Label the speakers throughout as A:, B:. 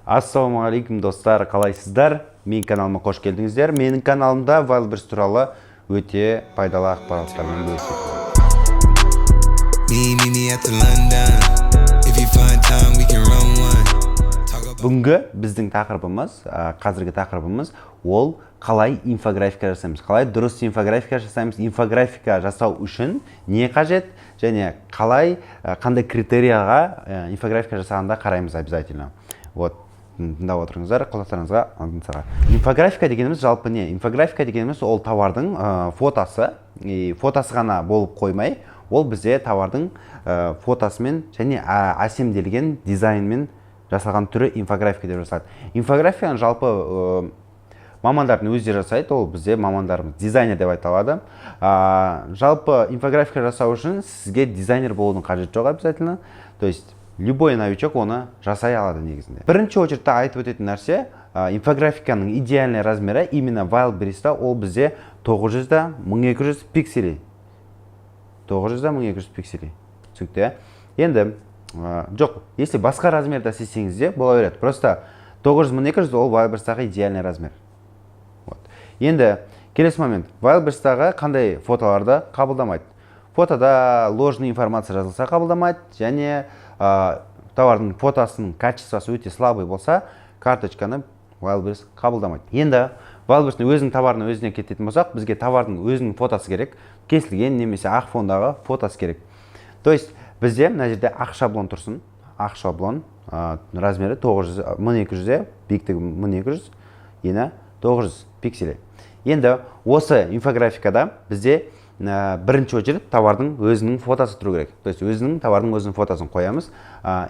A: Ассалаумағалейкум, достар! Қалайсыздар? Менің каналыма қош келдіңіздер. Менің каналымда Wildberries туралы өте пайдалы ақпараттармен бөлісетін.
B: Me, meet me at the London. If you find time, we can run one. Talk about
A: Бүгінгі біздің тақырыбымыз, қазіргі тақырыбымыз ол қалай инфографика жасаймыз, қалай дұрыс инфографика жасаймыз, инфографика жасау үшін не қажет және қалай, қандай критерияға инфографика жасағанда қараймыз обязательно. Вот, тыңдап отырыңыздар, құлақтарыңызға алтын сырға. Инфографика дегеніміз жалпы не? Инфографика дегеніміз ол товардың фотосы, и фотосы ғана болып қоймай, ол бізде товардың фотосымен және әсемделген дизайнмен жасалған түрі инфографика деп жасалады. Инфографиканы жалпы мамандардың өздері жасайды, ол бізде мамандарымыз дизайнер деп айталады. Жалпы инфографика жасау үшін сізге дизайнер болудың қажеті жоқ обязательно, то есть любой новичок оны жасай алады негізінде. Бірінші очередь те айтып өтетін нәрсе, инфографиканың идеальный размері именно Wildberries-та ол бізде 900 да 1200 пикселей. 900 да 1200 пикселей. Түсінікті, иә? Енді жоқ, если басқа размерда істесеңіз де бола береді. Просто 900 1200 ол Wildberries-тағы идеальный размер. Вот. Енді келесі момент. Wildberries-тағы қандай фотоларды қабылдамайды? Фотода ложный информация жазылса, қабылдамайды, және товардың фотосының качествосы өте слабый болса, карточканы Wildberries қабылдамайды. Енді Wildberries-тің өзінің товарына өзіне кететін болсақ, бізге товардың өзінің фотосы керек, кесілген немесе ақ фондағы фотосы керек. То есть бізде мына жерде ақ шаблон тұрсын, ақ шаблон, размері 900 1200, биіктігі 1200, ені 900 пиксель. Енді осы инфографикада бізде бірінші очередь товардың өзінің фотосы тұру керек. То есть өзінің товардың өзінің фотосын қоямыз.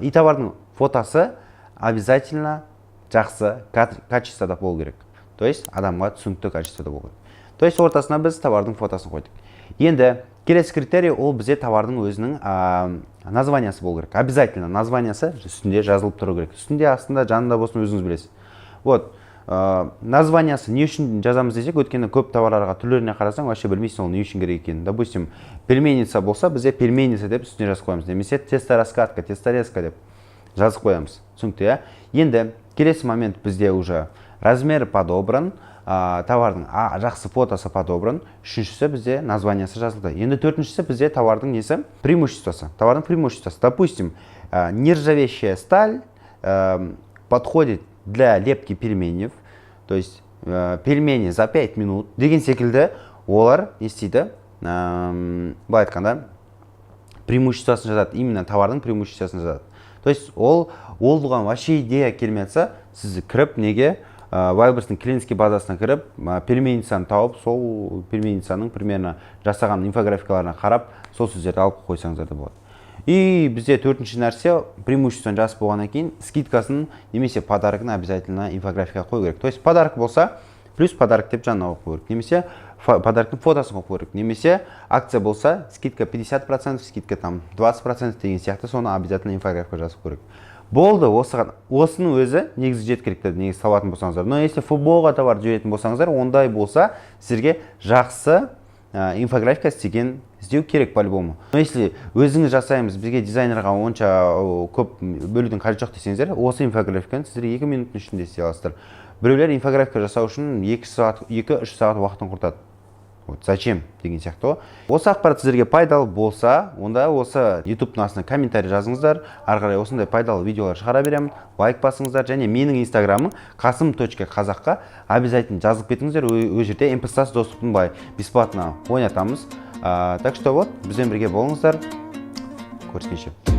A: И товардың фотосы обязательно жақсы качествода болу керек, то есть адамға түсінікті качествода болу керек. То есть ортасына біз товардың фотосын қойдық. Енді келесі критерий ол бізде товардың өзінің названиясы болу керек. Обязательно названиясы үстінде жазылып тұру керек, үстінде, астында, жанында болсын, өзіңіз білесіз. Вот, названиясы не үшін жазамыз десек, өйткені көп товарларға түрлеріне қарасаң, вообще білмейсің ол не үшін керек екенін. Допустим, пельменница болса, бізде «пельменница» деп үстіне жазып қоямыз немесе тестораскатка, тесторезка деп жазып қоямыз. Түсінікті, иә? Енді келесі момент: бізде уже размері подобран, товардың жақсы фотосы подобран, үшіншісі бізде названиясы жазылды. Енді төртіншісі бізде товардың несі, преимуществосы. Товардың преимуществосы, допустим, нержавеющая сталь, подходит для лепки пельменей, то есть пельмени за 5 минут деген секілді. Олар не істейді? Былай айтқанда, преимуществосын жазады, именно товардың преимуществосын жазады. То есть ол оған вообще идея келмей жатса, сіз кіріп неге, Wildberries-тің клиентский базасына кіріп, пельменницаны тауып, сол пельменницаның примерно жасаған инфографикаларына қарап, сол сөздерді алып қойсаңыздар да болады. И бізде төртінші нәрсе: преимуществоны жазып болғаннан кейін скидкасын немесе подарогын обязательно инфографикаға қою керек. То есть подарок болса, «плюс подарок» деп жанына қойып қою керек немесе подароктың фотосын қойып қою керек, немесе акция болса, скидка 50%, скидка там 20% деген сияқты, соны обязательно инфографика жазып қою керек. Болды, осыған, осының өзі негізі жеткілікті негізі салатын болсаңыздар. Но если ФБО-ға товар жіберетін болсаңыздар, ондай болса, сіздерге жақсы инфографика істеген іздеу керек по любому. Но если өзіңіз жасаймыз, бізге дизайнерға онша көп бөлудің қажеті жоқ десеңіздер, осы инфографиканы сіздер 2 минуттың ішінде істей аласыздар. Біреулер инфографика жасау үшін 2 сағат, 2-3 сағат уақытын құртады. Вот зачем деген сияқты ғой. Осы ақпарат сіздерге пайдалы болса, онда осы ютубтың астына комментарий жазыңыздар. Ары қарай осындай пайдалы видеолар шығара беремін. Лайк басыңыздар және менің инстаграмым қасым.қазаққа обязательно жазылып кетіңіздер. Ол жерде мп доступын былай бесплатно ойнатамыз. Так что вот, бізбен бірге болыңыздар, көріскенше.